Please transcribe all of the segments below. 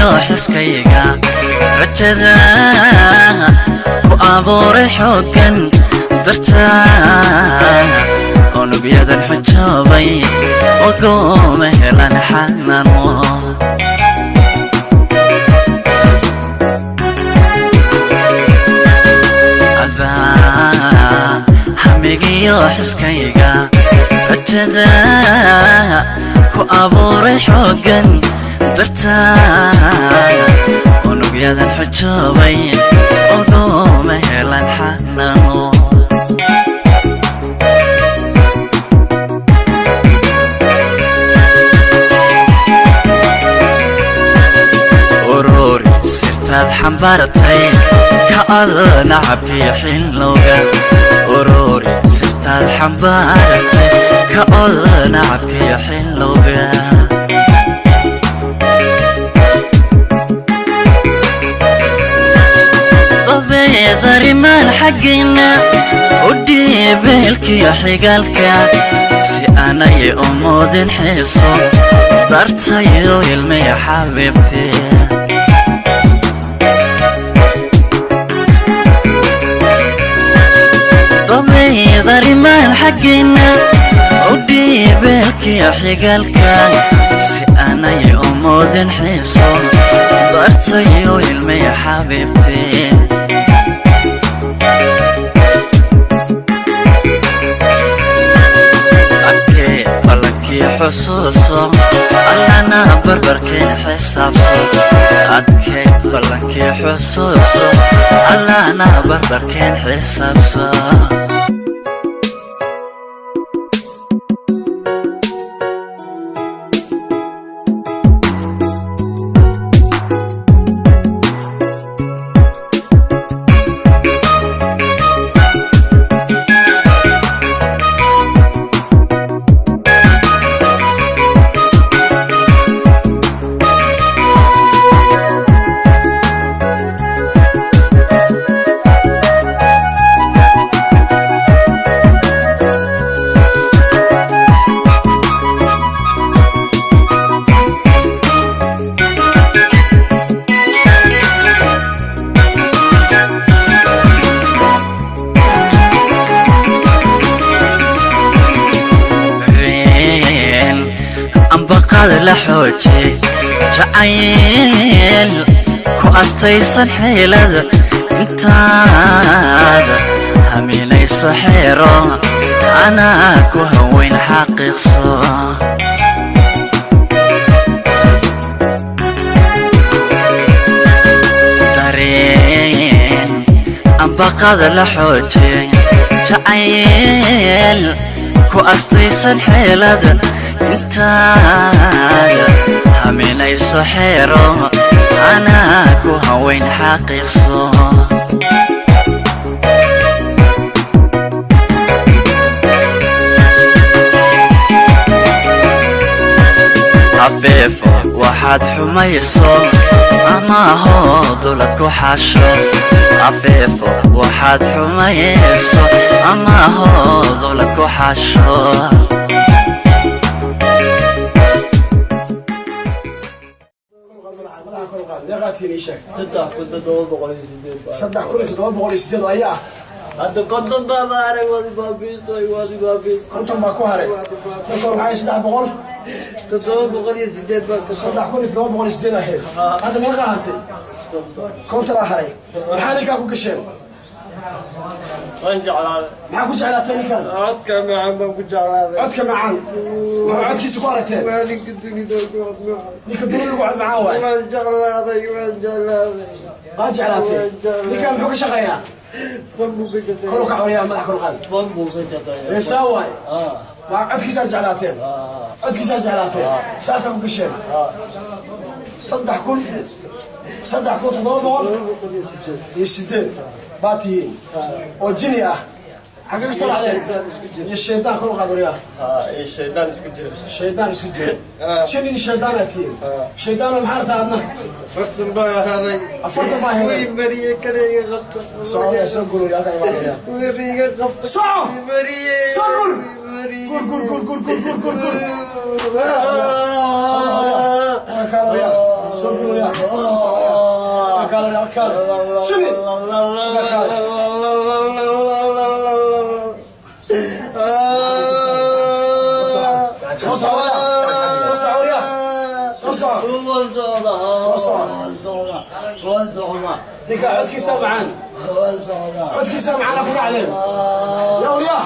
Hamigiyo xiskayga rajada ku abuuray xooggan dartaa, unugyadan xujoobay ogooma helan xanano. Hamigiyo xiskayga rajada ku abuuray xooggan dartaa, unugyadan xujoobay ogooma helan xanano. Ururi sirtaad xambaartay ka ad nacabkiyo xillowga, ururi sirtaad xambaartay ka od nacabkiyo xillowga. Dabeedarimaan xaggayna u dhiibeelkiyo xigaalka, si aanay u muudin xiiso dartayo ilmaya xabiibtee. Dabeedarimaan xaggayna u dhiibeelkiyo xigaalka, si aanay u muudin xiiso dartayo ilmaya xabiibtee. Ballankii xusuuso, allana barbarkeen xisaabso. Adkay ballankii xusuuso, allana barbarkeen xisaabso. Ambaqaad la xooje jacayl ku astaysan xeelada, intaad haminayso xeero anaa ku haweyn xaqiiqso. Dareen ambaqaad la xooje jacayl ku astaysan xeelada, intaad haminayso xeero anaa ku haweyn xaqiiqso. Hafeefo waxaad xumayso amaaho dulad ku xasho, afeefo waxaad xumayso amaaho dulad ku xasho. 3708. 3708 ayaa ah. Hadda 50 baa maarag waad ibaabiisay, waad ibaabiisay. 50 baa ku haray. Marka hore maxay 300? 708 baa ka 3708 ahayd. Hadda meeqa hartay? 50 aa haray. Maxaa ninkaa ku gasheen? Waan jeclaaday. Maxaa ku jeclaatay ninkan? Codka macaan baan ku jeclaaday. Codka macaan. Maxaa codkiisa ku aragteen? Waa ninka dunida ugu cod macaan. Ninka dunida ugu cod macaan waay. Waan jeclaaday, waan jeclaaday. Waa jeclaatay. Ninkan muxuu ka shaqeeyaa? Fan buu ka shaqeeyaa. Kor u kac waryaa, madax kor u qaad. Fan buu ka shaqeeyaa. Heesaa waay. Waa codkiisaa jeclaateen. Codkiisaa jeclaateen. Saasaa ku gasheen. 3000, 3708 baa tihiin oo jini ah. Xagga ka soo dhacdeen iyo shaydaan? Kor u qaad waryaa. Iyo shaydaan isku jira. Shaydaan isku jira. Jini iyo shaydaanaa tihiin. Shaydaano maxaa rabtaa adna? 40 baa helay. 40 baa helay. Way mariye kale iga qabta. Soco, soo gururi halkaa imaanaya. Weri iga qabta. Soco. Mariye. Soo gur. Gur gur gur gur gur gur gur gur. Soo gururiya. Kaale, kaale. Jini. Kaale. Soo soco waryaa. Soo soco waryaa. Soo soco. Soo soco. Ninka codkiisa macaan. Codkiisa macaan ku dhacdeen. Yaa waryaa.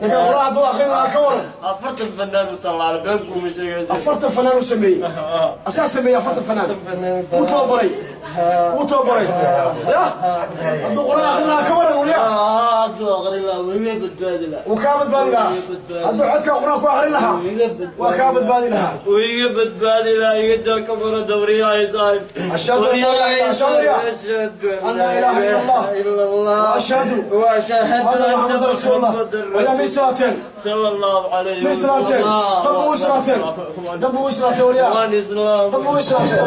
Ninka quraha hadduu aqrin lahaa ka waran. 40 fanaan u tallaalay, been kuuma sheegaysa. 40 fanaan uu sameeyey. Asaa sameeyey 40 fanaan. Wuu tababaray. Wuu tababaray. Ya hadduu quraan aqrin lahaa ka waran waryaa. Hadduu aqrin lahaa wuu iga badbaadi lahaa. Wuu kaa badbaadi lahaa. Hadduu codka quraan ku aqrin lahaa waa kaa badbaadi lahaa. Wuu iga badbaadi lahaa. Iga daa ka mara waryahay saaxib. Ashhadu an laa ilaaha أن لا إله إلا الله وأشهد أن محمد رسول الله. ويا ميسراتين. صلى الله عليه وسلم. ميسراتين. دبوا وسراتين. دبوا وسراتين وريا. دبوا وسراتين.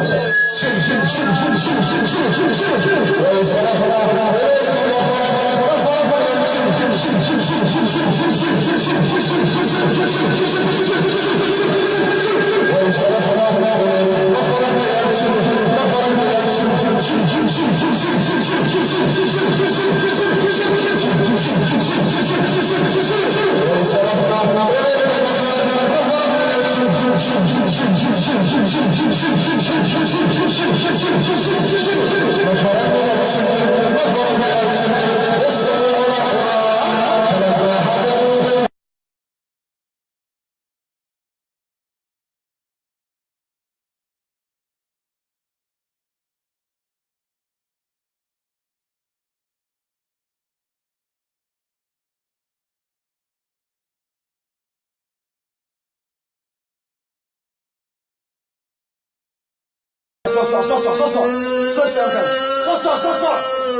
Soo soco, soo soco, soo soco, soo soco, soo soco, soo soco.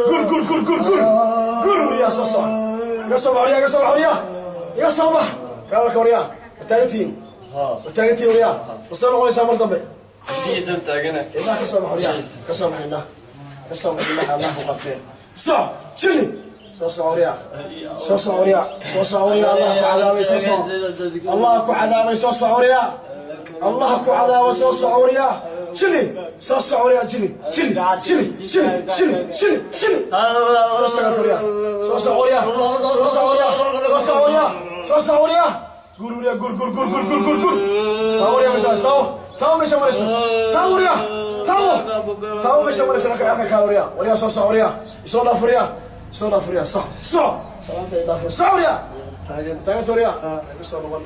Gur gur gur gur gur gur waryaa. Soo soco. Iga soo bax waryaa. Iga soo bax waryaa. Iga soo bax kaalka waryaa. Ma taagantihiin? Ma taagantihiin waryaa? Ma soo noqonaysaa mar dambe? Diidan taagana. Indhaha ka soo bax waryaa. Ka soo bax indhaha. Ka soo bax indhaha. Allah ku qabtee. Soco jini. Soo soco waryaa. Soo soco waryaa. Soo soco waryaa. Allah ku cadaabay. Soo soco. Allah ku cadaabay. Soo soco waryaa. Allah ku cadaabay. Soo soco waryaa. Jini. Soo soco waryaa. Jini jini jini jini jini jini jini. Soo soco waryaa. Soo soco waryaa. Soo soco waryaa. Soo soco waryaa. Soo soco waryaa. Gur waryaa. Gur gur gur gur gur gur gur. Taa waryaa meesha taabo. Taabo meesha marayso. Taabo waryaa. Taabo. Taabo meesha marayso. Halka halka kaa waryaa. Waryaa soo soco waryaa. Isoo dhaaf waryaa. Isoo dhaaf waryaa. Soco soco. Salaanta i dhaaf. Soco waryaa. Taaganta waryaa. Igu soo noqon.